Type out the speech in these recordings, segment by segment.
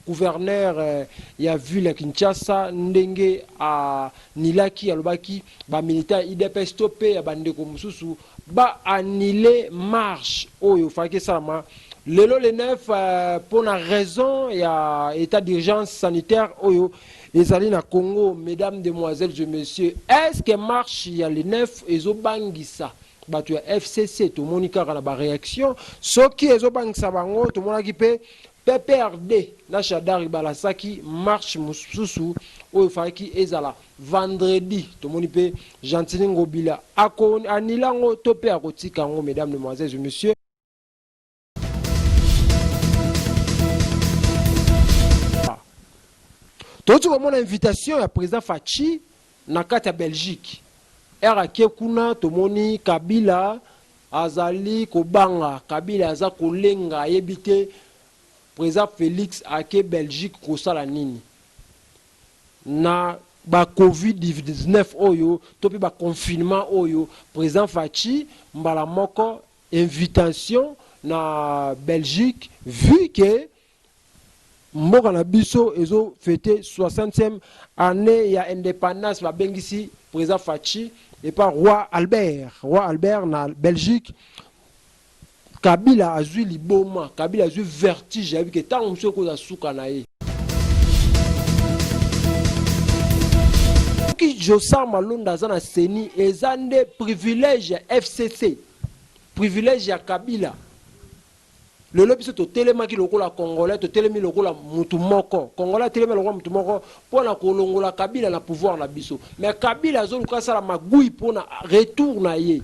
Gouverneur ya ville ya Kinshasa ndenge anilaki, alobaki ba militants ya udps to pe ya ba ndeko mosusu ba annuler marche oyo fallaki esalama lelo le 9 pona raison ya etat d'urgence sanitaire oyo ezali na Congo. Mesdames, demoiselles et messieurs, est-ce que marche ya le 9 ezobangisa bato ya FCC? Tomoni kaka na ba reaction soki ezobangisa bango. Tomonaki pe PPRD na Shadary balasaki marche mosusu oyo fallaki ezala vendredi. Tomoni pe Gentiny Ngobila ako annuler yango to pe akotika yango. Mesdames, demoiselles et messieurs, touti komona invitation ya président Fatshi na kati ya Belgique. Ere ake kuna, tomoni Kabila azali kobanga, Kabila aza kolenga, ayebi te président Félix ake Belgique kosala nini na ba Covid-19 oyo to pe ba confinement oyo. Président Fatshi mbala moko invitation na Belgique, vu que mboka na biso ezo fêter 60e année ya indépendance, babengisi président Fatshi epa roi Albert, roi Albert na Belgique. Kabila azwi liboma, Kabila azwi vertige, ayebi ke ntango mosusu ekozala suka na ye. Soki Jossart Malonda aza na CENI, eza nde privilège ya FCC, privilège ya Kabila. Lelo biso totelemaki lokola Congolais, totelemi lokola mutu moko. Congolais atelemi lokola mutu moko mpona kolongola Kabila na pouvoir na biso. Mais Kabila azoluka asala magui mpona retour na ye.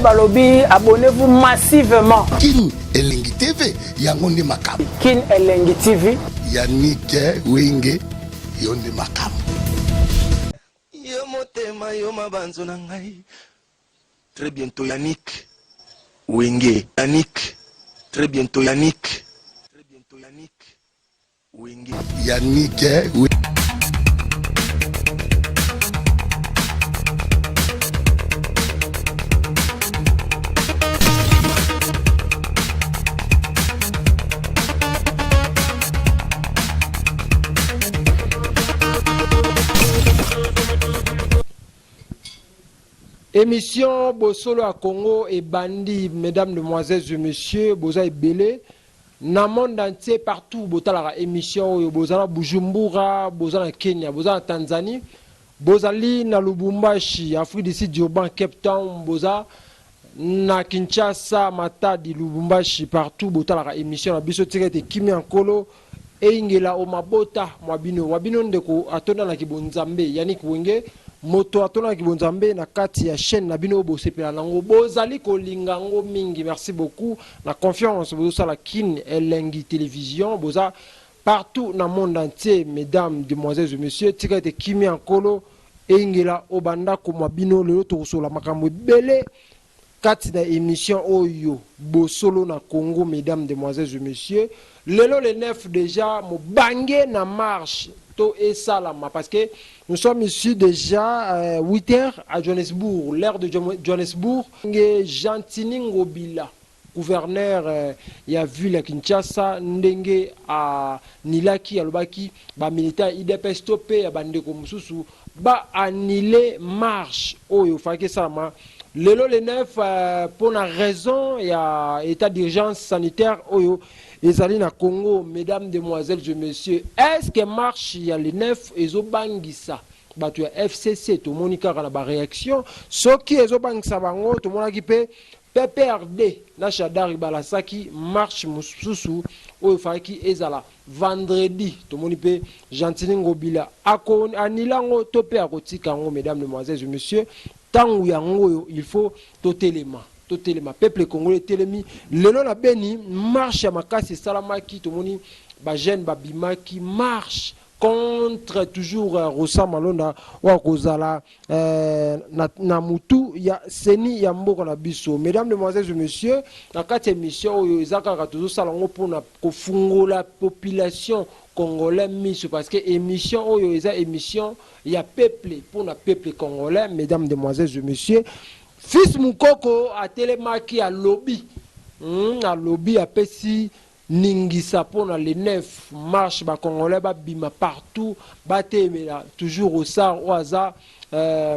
Balobi abonnez-vous massivement. Kin Elengi TV, yango nde makambo. Kin Elengi TV. Yannick Wenge, yo nde makambo. Yo motema, yo mabanzo na ngai. Très bientôt Yannick Wenge. Yannick, très bientôt Yannick. Très bientôt Yannick Wenge. Yannick Wenge. Émission Bosolo ya Congo ebandi. Mesdames, demoiselles et messieurs, boza ebele na monde entier, partout botalaka émission oyo. Boza na Bujumbura, boza na Kenya, boza na Tanzanie, bozali na Lubumbashi, Afrique du Sud, Durban, Cape Town, boza na Kinshasa, Matadi, Lubumbashi, partout botalaka émission na biso. Tika ete kimia Nkolo eyingela o mabota mwa bino. Wa bino ndeko atondanaki bonzambe Yannick Wenge, moto atondanaki bonzambe na kati ya chaîne na bino oyo bosepela nango, bozali kolinga yango mingi. Merci beaucoup na confiance bozosala Kin Elengi Télévision. Boza partout na monde entier. Mesdames, demoiselles et messieurs, tika ete kimia Nkolo eyingela o bandako mwa bino. Lelo tokosola makambo ebele kati na émission oyo Bosolo na Congo. Mesdames, demoiselles et messieurs, lelo le 9 déjà mobange na marche to esalama, parce que nous sommes ici déjà 8 heures à Johannesburg, l'heure de Johannesburg. Nge Gentiny Ngobila, gouverneur ya ville ya Kinshasa, ndenge anilaki, alobaki ba militants ya UDPS to pe ya bandeko mosusu ba annuler marche oyo fallaki esalama lelo le 9 mpona raison ya état d'urgence sanitaire oyo ezali na Congo. Mesdames, demoiselles et messieurs, est-ce que marche ya le 9 ezobangisa bato ya FCC? Tomoni kaka na ba réaction soki ezobangisa bango. Tomonaki pe PPRD na Shadary balasaki marche mosusu oyo fallaki ezala vendredi. Tomoni pe Gentiny Ngobila ako annuler yango to pe akotika yango. Mesdames, demoiselles et messieurs, ntango yango oyo il faut totelema, totelema. Peuple congolais etelemi lelo na Beni, marche ya makasi esalamaki. Tomoni Ba jeunes babimaki marche contre toujours Rosa Malonda oyo akozala na, na mutu ya CENI ya mboka na biso. Mesdames, demoiselles et messieurs, na kati ya émission oyo eza kaka tozosala yango mpona kofungola population congolais miso, parce que émission oyo eza émission ya peuple mpona peuple congolais. Mesdames, demoiselles et messieurs, Fils Mukoko atelemaki, alobi, alobi, apesi ningisa mpona le 9 marche, bacongolais babima partout, batemela toujours Ronsard oyo aza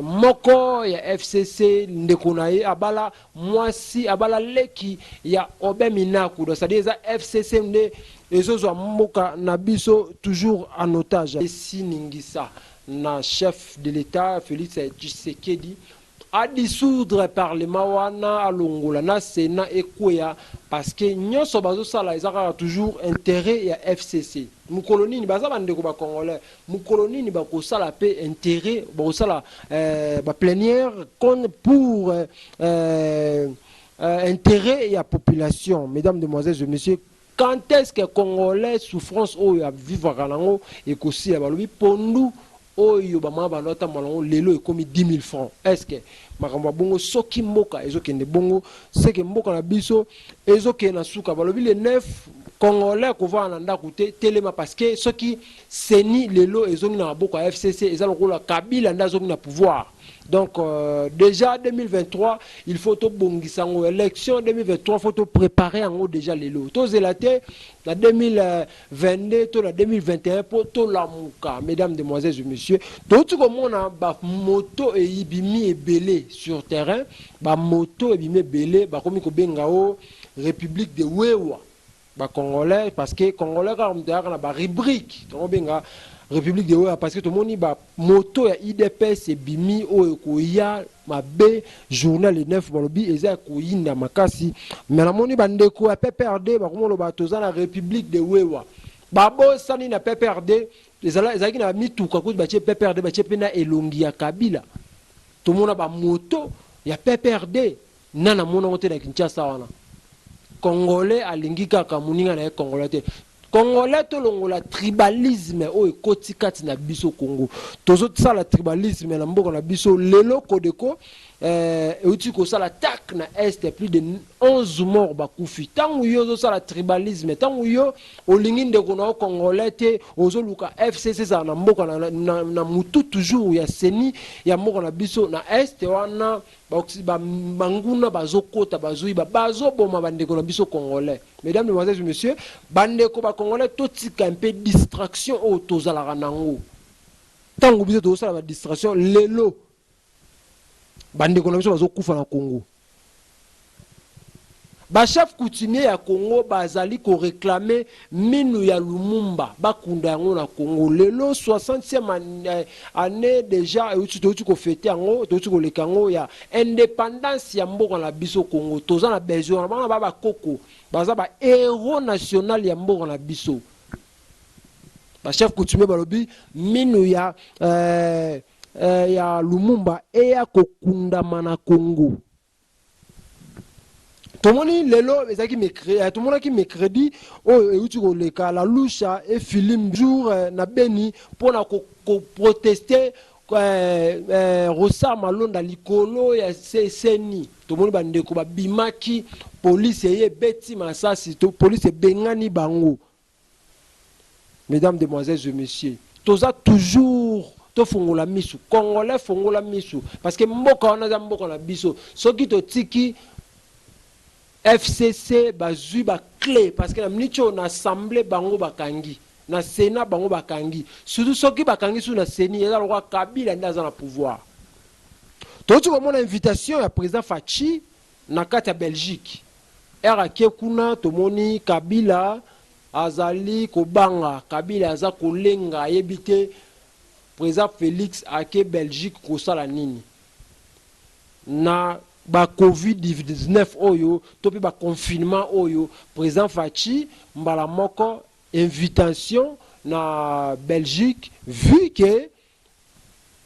moko ya FCC. Ndeko na ye abala mwasi, abala leki ya Aubin Minaku. Donc c'est-à-dire eza FCC nde ezozwa mboka na biso toujours en otage. Esi ningisa na chef de l'État Félix Tshisekedi adissoudre parlement wana, alongola na Sénat ekweya, parce que nyonso bazosala eza kaka toujours intérêt ya FCC. Mokolo nini baza bandeko bacongolais, mokolo nini bakosala mpe intérêt, bakosala baplénière pour intérêt ya population? Mesdames, demoiselles et messieurs, quand est-ce que congolais souffrance oyo avivaka nango ekosila? Balobi pondu oyo bamama bando atambola yango lelo ekomi 10 000 francs. Est ce que makambo ya bongo, soki mboka ezokende bongo, seke mboka na biso ezokende na suka? Balobi le 9, congolais kovanda na ndako te, telema, parce que soki CENI lelo ezongi na maboko ya FCC, eza lokola Kabila nde azongi na pouvoir. Donc déjà 2023, il faut tobongisa yango. Élection 2023, faut topréparer yango déjà lelo. Tozela te na 2022 to na 2021 mpo tolamuka. Mesdames, demoiselles et messieurs, touti komona bamoto ebimi ebele sur terrain, bamoto ebimi ebele, bakomi kobenga o République de Wewa bacongolais, parce que congolais kaka moto ayaka na barubrique, tokobenga République de Wewa, parce que tomoni bamoto ya UDPS ebimi oyo ekoya mabe. Journal le 9, balobi eza ya koyinda makasi. Me namoni bandeko ya PPRD bakomoloba toza na République de Wewa. Babosani na PPRD ezalaki na mituka kuti batie PPRD, batie mpe na elongi ya Kabila. Tomona bamoto ya PPRD na namonango te na Kinshasa wana. Congolais alingi kaka moninga na ye congolais te. Congolais, tolongola tribalisme oyo ekoti kati na biso. Congo, tozosala tribalisme na mboka na biso lelo. Codeco euti kosala attaque na Est, plus de 11 morts, bakufi. Ntango yo ozosala tribalisme, ntango yo olingi ndeko na yo congolais te, ozoluka FCC ezala na mboka na mutu toujours ya CENI ya mboka na biso na Est wana, banguna bazokota, bazoyiba, bazoboma bandeko na biso congolais. Mesdames, demoiselles et messieurs, bandeko bacongolais, totika mpe distraction oyo tozalaka nango. Ntango biso tozosala badistraction lelo, bandeko na biso bazokufa na Congo. Bachef coutumier ya Congo bazali koréclamer minu ya Lumumba, bakunda yango na Congo. Lelo 60e année déjà euti, touti kofêter yango, touti koleka yango ya indépendance ya mboka na biso Congo. Toza na besoin na bana ba bakoko, baza bahéros national ya mboka na biso. Bachef coutumier balobi minu ya Lumumba eya kokundama na Congo. Tomoni lelo ezalaki mercredi, tomonaki mercredi oyo euti koleka, la Lucha efilim jour na Beni mpona koprotester Ronsard Malonda likolo ya CENI. Tomoni bandeko babimaki, polise eye ebeti masasi to polise ebengani bango. Mesdames, demoiselles et messieurs, toza toujours, tofongola misu. Congolais, fongola misu, parce que mboka wana eza mboka na biso. Soki totiki FCC bazwi baclé, parce que na miniti oyo na assemblée bango bakangi, na Sénat bango bakangi, surtout soki bakangi su na CENI, eza lokola Kabila nde aza na pouvoir. Touti komona invitation ya président Fatshi na kati ya Belgique. Ere ake kuna, tomoni Kabila azali kobanga, Kabila aza kolenga, ayebi te président Félix ake Belgique kosala nini na bacovid-19 oyo to mpe baconfinement oyo. Président Fatshi, mbala moko invitation na Belgique, vu que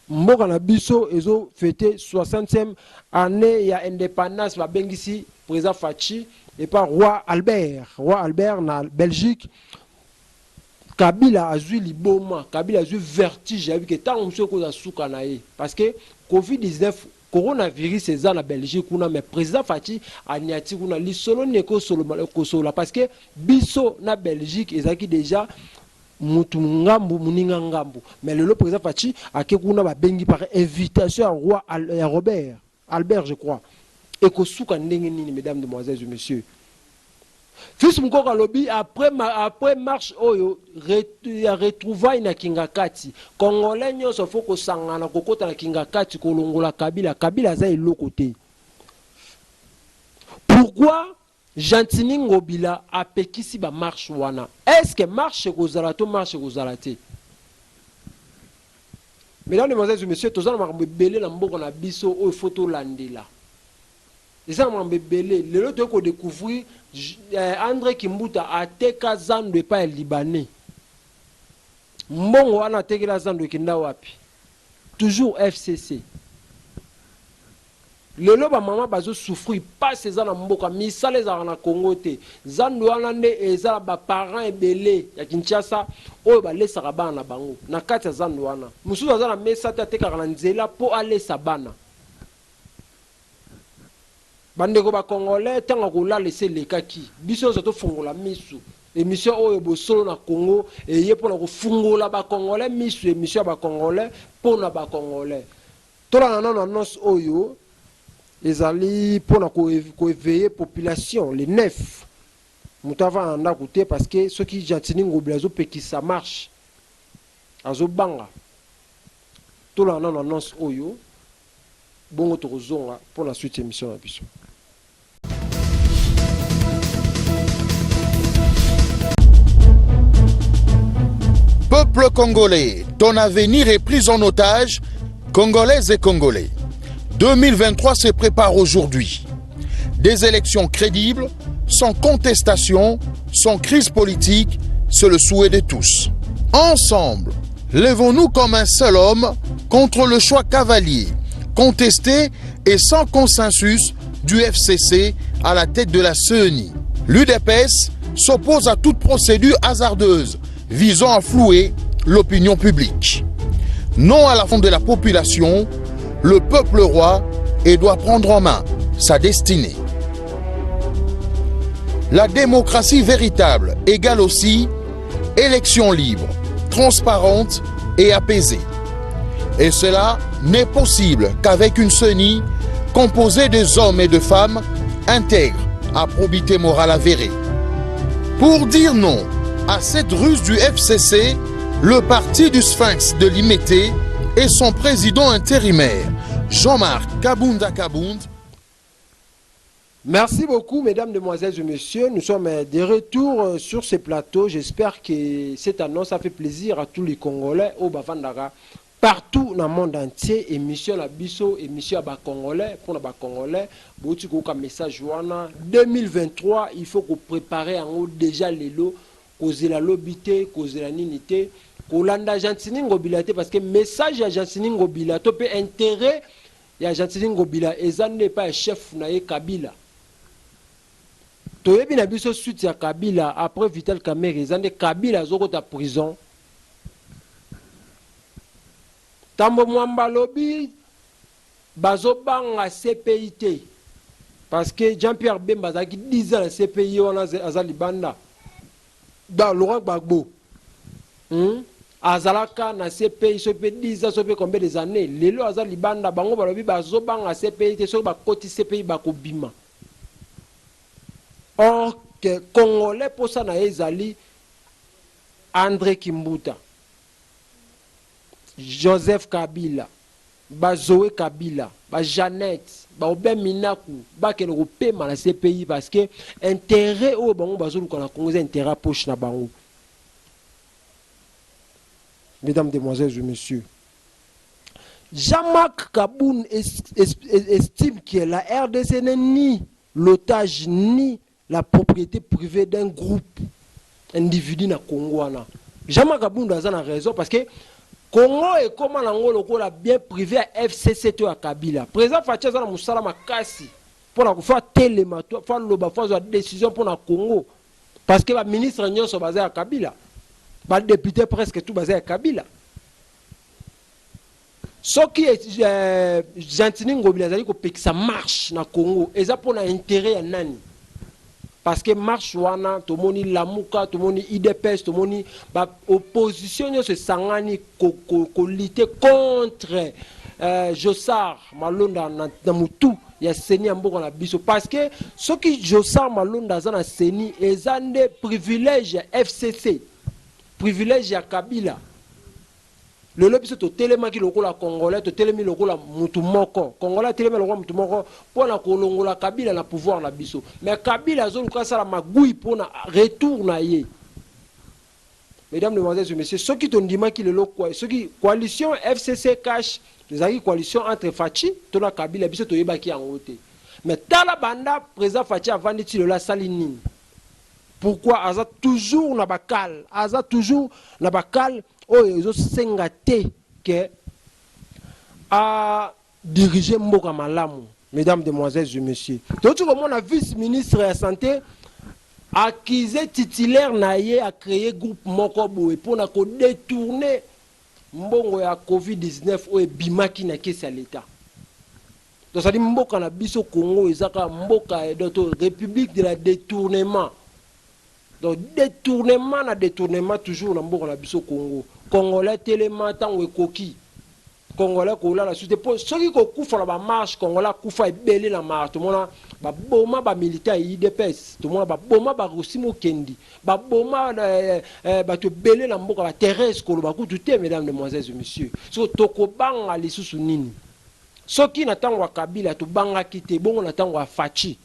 mboka na biso ezofêter 60e année ya indépendance, babengisi président Fatshi epa roi Albert, roi Albert na Belgique. Kabila azui liboma, Kabila azui vertige ayebi ke tango mosusu ekozala suka na ye parce que covid 19 coronavirus eza na Belgique kuna mais president Fatshi aniati kuna lisolo nini ekosolola parce que biso na Belgique ezalaki dejà mutu ngambu muninga ngambu mais lelo president Fatshi ake kuna babengi par invitation ya roi ya Robert Albert je crois ekosuka ndenge nini mesdames demoiselles et messieurs Fils Mukoko alobi après après marche oyo ya retrouvailles na Kingakati congolais nyonso faut kosangana kokota na Kingakati kolongola Kabila Kabila aza eloko te pourquoi Gentiny Ngobila apekisi ba marche wana est ce que marche ekozala to marche ekozala te Mesdames, Mesdemoiselles et Messieurs toza na makambo ebele na mboka na biso oyo faut tolandela Eza na makambo ebele lelo toye ko decouvrir Andre Kimbuta ateka zando epai ya libanais mbongo wana atekela zando ekenda wapi toujours FCC lelo ba mama bazo souffrir pasi eza na mboka misala ezalaka na Congo te zando wana nde eza na ba parents ebele ya Kinshasa oyo balesaka bana na bango na kati ya zando wana mosusu aza na mesa te atekaka na nzela po alesa bana Ba ndeko ba congolais tango ya kolala esi elekaki biso nionso tofongola misu emission oyo bosolo na congo eye pona kofungola ba congolais misu emission ya ba congolais pona ba congolais tolanda nanu annonce oyo ezali pona ko eveiller population le 9 moto avanda na ndako te parce que soki Gentiny Ngobila azopekisa marche azobanga tolanda nanu annonce oyo Bongo tokozonga mpo na suite ya emission na biso. Peuple congolais, ton avenir est pris en otage, Congolaises et Congolais. 2023 se prépare aujourd'hui. Des élections crédibles, sans contestation, sans crise politique, c'est le souhait de tous. Ensemble, levons-nous comme un seul homme contre le choix cavalier, contesté et sans consensus du FCC à la tête de la CENI. L'UDPS s'oppose à toute procédure hasardeuse visant à flouer l'opinion publique. Non à la fin de la population, le peuple roi et doit prendre en main sa destinée. La démocratie véritable égale aussi élection libre, transparente et apaisée. Et cela n'est possible qu'avec une CENI composée des hommes et de femmes intègres, à probité morale avérée. Pour dire non à cette ruse du FCC, le parti du Sphinx de Limete et son président intérimaire, Jean-Marc Kabunda Kabund, Merci beaucoup, mesdames, demoiselles et messieurs. Nous sommes de retour euh, sur ce plateau. J'espère que cette annonce a fait plaisir à tous les Congolais au Bavandara, partout dans le monde entier. Émission la biso, émission à Congolais, pour les Congolais. Bouti koka message wana 2023, il faut qu'on prépare en haut déjà les lots, kozela lobi te, kozela nini te, kolanda Gentiny Ngobila te parce que message ya Gentiny Ngobila to pe intérêt ya Gentiny Ngobila eza nde epai ya chef na ye Kabila. Toyebi na biso suite ya Kabila après Vital Kamerhe eza nde Kabila azokota prison. Tambo Mwamba alobi bazobanga CPI te parce que Jean-Pierre Bemba azalaki 10 ans na CPI ye wana aza libanda. Ba Laurent Gbagbo hum azalaka na CPI soki pe 10 ans soki pe combien des annees lelo aza libanda bango balobi bazo banga CPI te soki bakoti CPI bakobima or que congolais posa na ye ezali Andre Kimbuta Joseph Kabila Ba Zoe Kabila, ba Jeannette, ba Aubin Minaku bakende kopema na CPI parce que interet oyo bango bazoluka na Congo eza interet ya poche na bango. Mesdames, Demoiselles et Messieurs, Jean-Marc Kabund estime que la RDC n'est ni l'otage ni la propriété privée d'un groupe individu na Congo wana. Jean-Marc Kabund aza na raison parce que Congo ekoma nango lokola bien privé ya FCC to ya Kabila. Président Fatshi aza na mosala makasi pona ko faut atelema, faut aloba, faut azwa décision pona Congo parce que ba ministres nyonso baza ya Kabila. Ba député presque tout baza ya Kabila. Soki eh, Gentiny Ngobila azali kopekisa marche na Congo eza mpona intérêt ya nani? Parce que marche wana tomoni Lamuka, tomoni UDPS, tomoni ba opposition nyonso esangani kolutter contre Jossart Malonda na mutu ya CENI ya mboka na biso. Parce que soki Jossart Malonda aza na CENI, eza nde privilège ya FCC, privilège ya Kabila. Lelo biso totelemaki lokola Congolais, totelemi lokola mutu moko. Congolais atelemi lokola mutu moko mpona kolongola Kabila na pouvoir na biso, mais Kabila azoluka asala magui mpona retour na ye. Mesdames, demoiselles et messieurs, soki tondimaki lelo, soki coalition FCC CACH ezalaki coalition entre Fatshi to na Kabila, biso toyebaki yango te. Mais tala, banda président Fatshi avandi ti lelo, asali nini? Pourquoi aza toujours na bakale, aza toujours na bakale oyo ezosenga te ke adirige mboka malamu? Mesdames, demoiselles et messieurs, touti komona vice ministre ya Santé accusé titulaire na ye acréé groupe moko boye mpona kodétourner mbongo ya COVID-19 oyo ebimaki na caisse ya l'État. Tozali mboka na biso Congo eza kaka mboka, donc république de la détournement. Donc détournement na détournement toujours na mboka na biso Congo. Congolais telema, ntango ekoki. Congolais kolala su te, mpo soki kokufa na bamarche, Congolais akufa ebele na marche. Tomona baboma bamilitaire ya UDPS, tomona baboma barosi mokendi, baboma bato ebele na mboka, baThérèse koloba kutu te. Mesdames, demoiselles et messieurs, soki tokobanga lisusu nini? Soki na ntango ya Kabila tobangaki te, bongo na ntango ya Fatshi?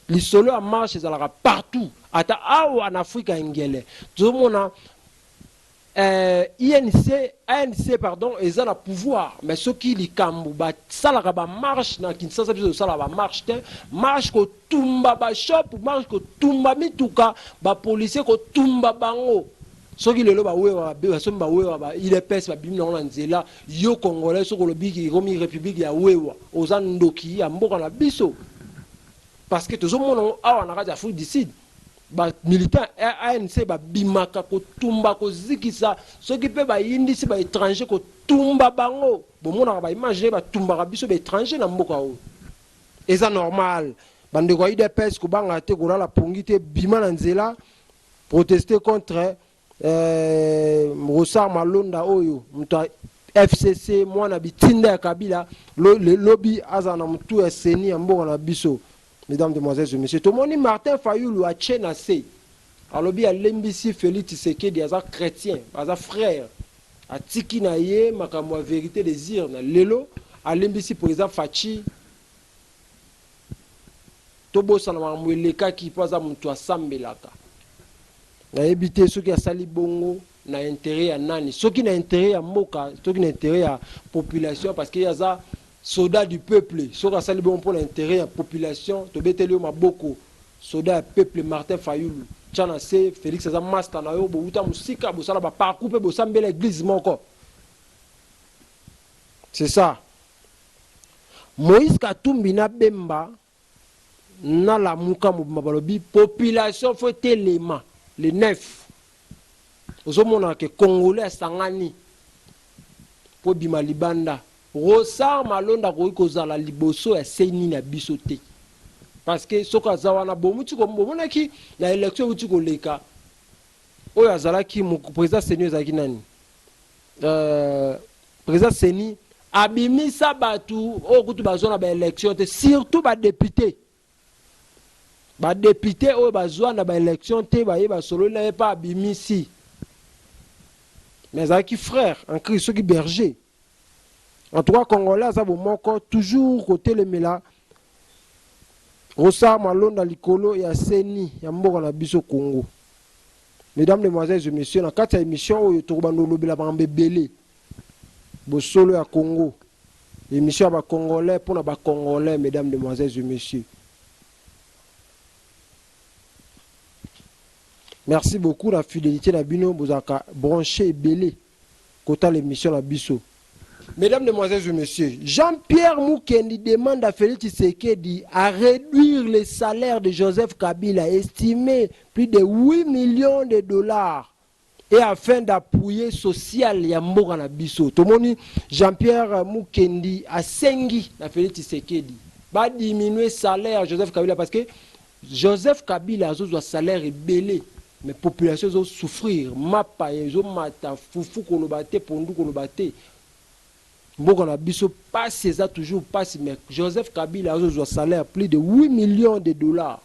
Lisolo ya marche ezalaka partout, ata awa na Afrika ya ngele tozomona INC, ANC pardon, eza na pouvoir, mais soki likambo basalaka bamarche na Kinshasa, biso tosalaka bamarche te. Marche kotumba bashop, marche kotumba mituka, bapolisier kotumba bango. Soki lelo bawewa, basomi bawewa ba UDPS babimi nango na nzela, yo Congolais soki olobiki ekomi république ya wewa, oza ndoki ya mboka na biso. Parce que tozomona ngo awa na kati ya Afrique du Sud, bamilitant ANC babimaka kotumba, kozikisa, soki mpe bayindisi baétranger, kotumba bango. Bomonaka baimage nde batumbaka biso baétranger na mboka oyo. Eza normal. Bandeko ya UDPS, kobanga te, kolala pongi te, bima na nzela, protester contre Ronsard Malonda oyo moto ya FCC, mwana bitinda ya Kabila. Lobi azala na motu ya CENI ya mboka na biso. Mesdames, demoiselles et messieurs, tomoni Martin Fayulu atie na se, alobi alembisi Félix Tshisekedi, aza chrétien, aza frère, atiki na ye makambo ya vérité des urnes. Lelo alembisi président Fatshi, tobosana makambo elekaki mpo aza moto asambelaka. Nayebi te soki asali bongo na intérêt ya nani, soki na intérêt ya mboka, soki na intérêt ya population, parce que aza soldat du peuple. Soki asali bongo mpo na intérêt ya population, tobeteli yo maboko, soldat ya peuple Martin Fayulu. Tya na se, Félix aza master na yo, bowuta mosika, bosala baparcours mpe bosambela église moko. C'est ça. Moïse Katumbi na Bemba na Lamuka mobimba balobi population faut etelema le 9. Ozomona ke Congolais asangani mpo ebima libanda. Ronsard Malonda akoki kozala liboso ya CENI na biso te, parce que soki aza wana, bomuti bomonaki na élection euti koleka, oyo azalaki président CENI ezalaki nani? Président CENI abimisa bato oyo kutu bazwa na baélection te, surtout badéputé. Badéputé oyo bazwa na baélection te, baye basololi na ye mpe abimisi. Mais azalaki frère en Christ, soki berger. En tout cas, Congolais aza bomoko, toujours kotelemela Ronsard Malonda likolo ya CENI ya mboka na biso Congo. Mesdames, demoiselles et messieurs, na kati ya émission oyo tokobanda olobela makambo ebele. Bosolo ya Congo, émission ya bacongolais mpona bacongolais. Mesdames, demoiselles et messieurs, merci beaucoup na fidélité na bino. Bozalaka branché ebele kotala émission na biso. Mesdames, Mesdemoiselles et Messieurs, Jean-Pierre Mukendi demande à Félix Tshisekedi à réduire le salaire de Joseph Kabila, estimé plus de 8 millions de dollars. Et afin d'appuyer social ya mboka na biso, tomoni Jean-Pierre Mukendi asengi na Félix Tshisekedi ba diminuer salaire ya Joseph Kabila, parce que Joseph Kabila azozwa salaire ebele, mais population ezo souffrir. Mapa ezomata, fufu koloba te, pondu koloba te. Mboka na biso pasi, eza toujours pasi, mais Joseph Kabila azozwa salaire plus de 8 millions de dollars.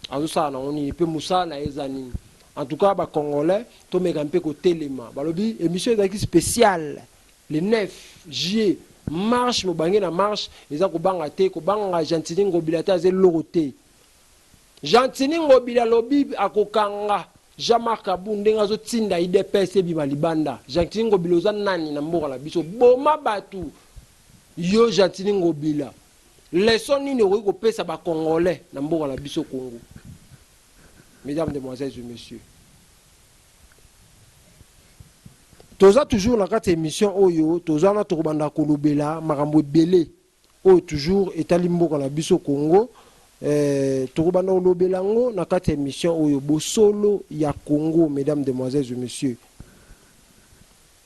Azosala nango nini? Mpe mosala na ye eza nini? En tout cas, bacongolais, tomeka mpe kotelema. Balobi émission ezalaki spéciale le 9 juillet, marche. Mobange na marche eza kobanga te, kobanga Gentiny Ngobila te, aza eloko te. Gentiny Ngobila alobi akokanga Jean-Marc Abu ndenge azotinda UDPS ebima libanda. Gentiny Ngobila, oza nani na mboka na biso? Boma bato yo Gentiny Ngobila, leçon nini okoki kopesa bacongolais na mboka na biso Congo? Mesdames, demoiselles et messieurs, toza toujours na kati ya émission oyo. Toza wana, tokobanda kolobela makambo ebele oyo toujours etali mboka na biso Congo. Tokobanda kolobela yango na kati ya émission oyo, Bosolo ya Congo. Mesdames, demoiselles et messieurs,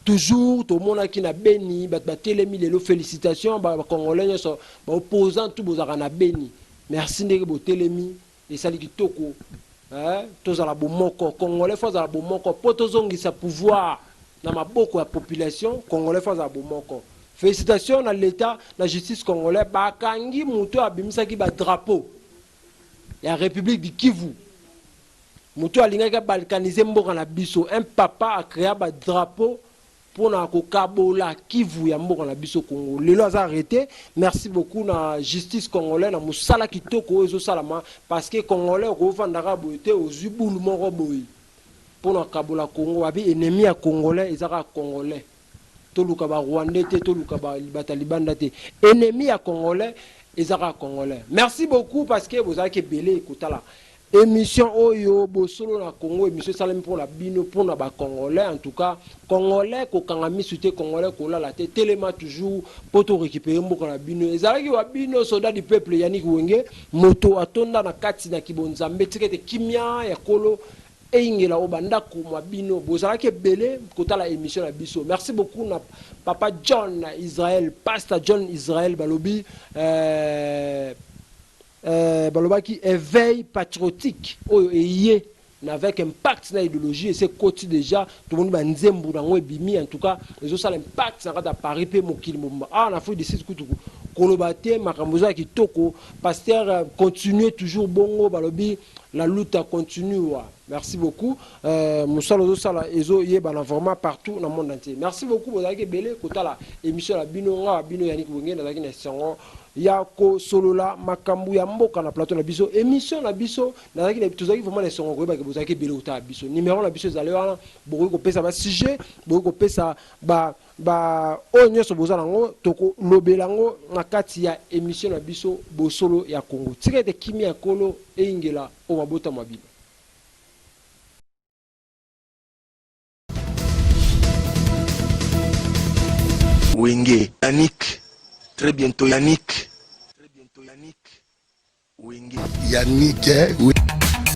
toujours tomonaki na Beni bato batelemi lelo. Félicitation bacongolais nyonso, baopposant tout bozalaka na Beni, merci ndenge botelemi, esali kitoko. Tozala bomoko, congolais faut azala bomoko mpo tozongisa pouvoir na maboko ya population. Congolais faut azala bomoko. Félicitation na l'état, na justice congolais, bakangi moto abimisaki badrapeau ya République du Kivu, moto alingaki abalkaniser mboka na biso. Un papa acréa badrapeau mpona kokabola Kivu ya mboka na biso Congo, lelo aza arrêté. Merci beaucoup na justice congolais na mosala kitoko oyo ezosalama, parce que congolais okovandaka boye te, ozwi bulu moko boye mpona kokabola Congo. Babi ennemi ya congolais eza kaka congolais. Toluka barwandais te, toluka bato ya libanda te, ennemi ya congolais eza kaka congolais. Merci beaucoup parce que bozalaki ebele kotala émission oyo, Bosolo na Congo. Émission esalami mpona bino, mpona bacongolais. En tout cas, congolais kokanga misu te, congolais kolala te, telema toujours mpo torécupérer mboka na bino. Ezalaki wa bino, soldat du peuple Yannick Wenge, moto atonda na kati na kibonzambe. Tika ete kimia ya Kolo eyingela oyo bandako mwa bino. Bozalaki ebele kotala émission na biso. Merci beaucoup na papa John Israel, pasteur John Israel. Balobi balobaki éveil patriotique oyo eye na avec impact na idéologie ese ekoti déjà. Tomoni banzembo nango ebimi. En tout cas, ezosala impact na kati ya Paris mpe mokili mobimba. Awa na Afrique du Sud kutu koloba te, makambo eza ya kitoko. Pasteur, continue toujours bongo. Balobi la lutte continue wa. Merci beaucoup. Mosala ozosala ezoyebana vraiment partout na monde entier. Merci beaucoup, bozalaki ebele kotala émission na bino. Nga wa bino Yannick Wenge, nazalaki na esengo ya kosolola makambo ya mboka na plateau na biso, émission na biso. Nazalaki, tozalaki vraiment na esengo koyebaki bozalaki ebele kotala biso. Numéro na biso ezali wana, bokoki kopesa basujet, bokoki kopesa ba ba oyo nyonso boza nango, tokolobela yango na kati ya émission na biso, Bosolo ya Congo. Tika ete kimia ya Nkolo eyingela oyo mabota bino. Wenge Yannick, très bientôt Yannick, très bientôt Yannick Wenge. Yannick, eh, oui.